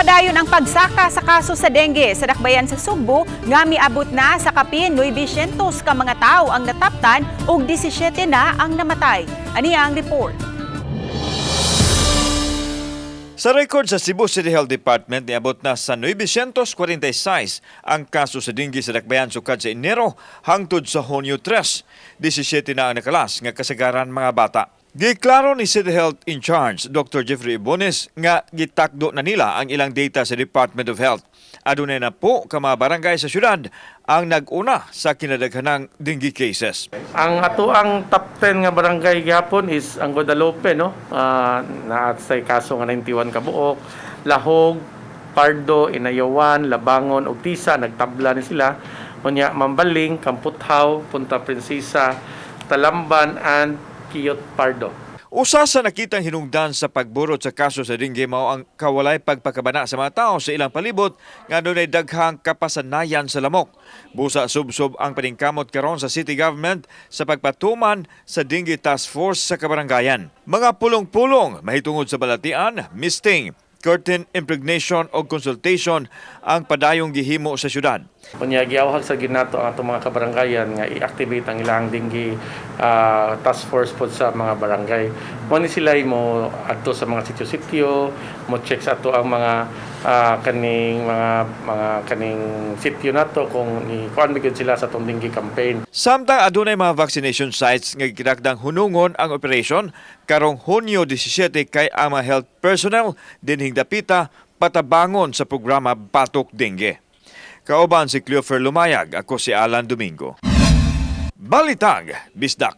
Nagpadayon ang pagsaka sa kaso sa dengue sa dakbayan sa Sugbo nga miabot na sa kapin 900 ka mga tawo ang nataptan ug 17 na ang namatay. Ani ang report. Sa record sa Cebu City Health Department, niabot na sa 946 ang kaso sa dengue sa dakbayan sukad sa Enero hangtod sa Hunyo 3. 17 na ang nakalas nga kasagaran mga bata. Giklaro ni City Health in Charge Dr. Jeffrey Ibones nga gitakdo na nila ang ilang data sa Department of Health. Adunay na po ka mga barangay sa syudad ang nag-una sa kinadaghanang dengue cases. Ang ato ang top 10 nga barangay gihapon is ang Guadalupe, no? Naa say kaso nga 91 ka buok, Lahog, Pardo, Inayawan, Labangon ug Tisa, nagtabla ni sila. Unya Mambaling, Kamputhaw, Punta Princesa, Talamban and Quiot Pardo. Usa sa nakitang hinungdan sa pagburot sa kaso sa dengue mao ang kawalay pagpakabana sa mga tao sa ilang palibot nga adunay daghang kapasanayan sa lamok. Busa subsob ang paningkamot karon sa city government sa pagpatuman sa Dengue Task Force sa kabarangayan. Mga pulong-pulong mahitungod sa balatian, misting, curtain impregnation o consultation ang padayong gihimo sa syudad. Unya giawhag sa ginato ang atong mga kabarangayan nga i-activate ang ilang dengue task force pod sa mga barangay. Mo ni sila mo adto sa mga sityo-sityo, mo check sa ato ang mga kaning mga kaning sityo nato kung ni kuan gyud sila sa atong dengue campaign. Samtang adunay mga vaccination sites nga gidakdang hunungon ang operation karong Hunyo 17 kay ang mga health personnel dinhing dapita patabangon sa programa Batok Dengue. Kauban si Cleofer Lumayag, ako si Alan Domingo. Balitang Bisdak.